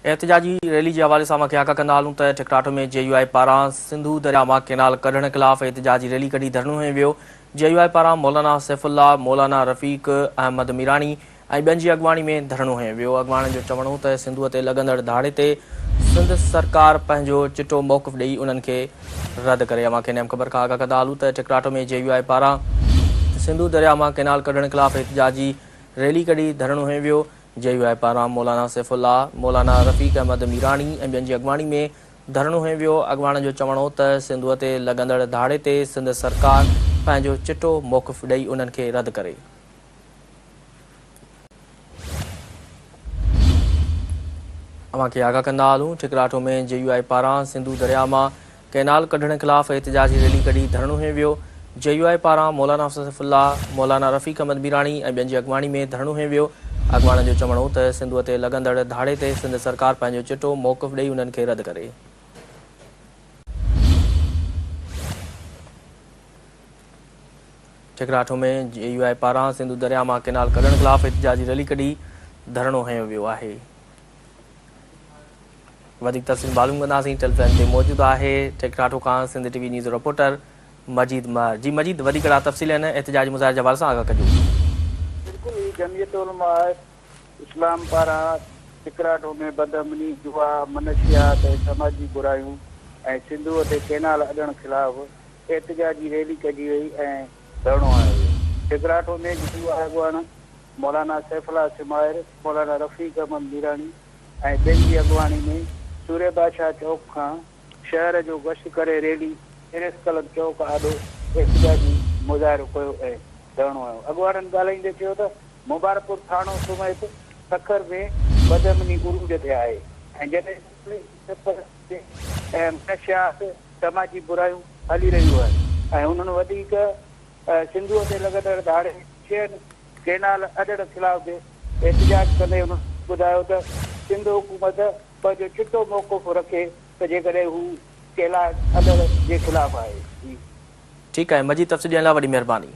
احتجاجي ريلي جي حوالي سان اوهان کي آگاهه ڪندا هلون ته ٺڪراٺو ۾ جي يو آء پاران سنڌو درياء مان ڪينال ڪڍڻ خلاف احتجاجي ريلي ڪڍي ڌرڻو هنيو ويو. جي يو آء پاران مولانا سيف الله، مولانا رفيق احمد ميراڻي ۽ ٻين جي اڳواڻي ۾ ڌرڻو هنيو ويو. اڳواڻن جو چوڻ هو ته سنڌوء تي لڳندڙ ڌاڙي تي سنڌ سرڪار پنهنجو چٽو موقف ڏئي انهن کي رد ڪري. اوهان کي نيم خبر کان آگاهه ڪندا هلون ته ٺڪراٺو ۾ جي يو آء پاران سنڌو درياء مان ڪينال ڪڍڻ خلاف احتجاجي ريلي ڪڍي ڌرڻو هنيو ويو. جي يو آء پاران مولانا سيف الله، مولانا رفيق احمد ميراڻي ۽ ٻين جي اڳواڻي ۾ ڌرڻو هنيو ويو، اڳواڻن جو چوڻ هو ته سنڌوء تي لڳندڙ ڌاڙي تي سنڌ سرڪار پنهنجو چٽو موقف ڏئي انهن کي رد ڪري. اوهان کي آگاهه ڪندا هلون ٺڪراٺو ۾ جي يو آء پاران سنڌو درياء مان ڪئنال ڪڍڻ خلاف احتجاجي ريلي ڪڍي ڌرڻو هنيو ويو، جي يو آء پاران مولانا سيف الله، مولانا رفيق احمد ميراڻي ۽ ٻين جي اڳواڻي ۾ ڌرڻو هنيو ويو، اڳواڻن جو چوڻ هو ته سنڌوء تي لڳندڙ ڌاڙي تي سنڌ سرڪار پنهنجو چٽو موقف ڏئي انهن کي رد ڪري. ٺڪراٺو ۾ جي يو آء پاران سنڌو درياء مان ڪئنال ڪڍڻ خلاف احتجاجي ريلي ڪڍي ڌرڻو هنيو ويو آهي. وڌيڪ تفصيل معلوم ڪنداسين ٽيليفون تي موجود آهي ٺڪراٺو کان Sindh T V news reporter Majeed Mehar جي مجيد وڌيڪ ڪهڙا تفصيل آهن احتجاجي مظاهري جي حوالي سان آگاهه ڪجو. بلڪل هي جمعيت علماء اسلام پاران ٺڪراٺو ۾ بدامني، جوا، منشيات ۽ سماجي برايون ۽ سنڌوء تي ڪئنال اڏڻ خلاف احتجاجي ريلي ڪڍي وئي ۽ ڌرڻو هنيو ويو. ٺڪراٺو ۾ جي يو آء اڳواڻ مولانا سيف الله سمائر، مولانا رفيق احمد ميراڻي، ۽ ٻين جي اڳواڻي ۾ سورهيه بادشاهه چوڪ کان شهر جو گشت ڪري ريلي پريس ڪلب چوڪ آڏو احتجاجي مظاهرو ڪيو ۽ ڌرڻو هنيو. اڳواڻن ڳالهائيندي چيو ته مبارڪپور ٿاڻو سميت سکر ۾ بدامني عروج تي آهي ۽ جڏهن ته ۽ منشيات سماجي برايون هلي رهيون آهن ۽ انهن وڌيڪ سنڌوء تي لڳندڙ ڌاڙي چين ڪئنال اڏڻ خلاف به احتجاج ڪندي هن ٻڌايو ته سنڌ حڪومت پنهنجو چٽو موقف رکي ته جيڪڏهن هو ڪئنال اڏڻ جي خلاف آهي. ٺيڪ آهي مجيد تفصيل ڏيڻ لاء وڏي مهرباني.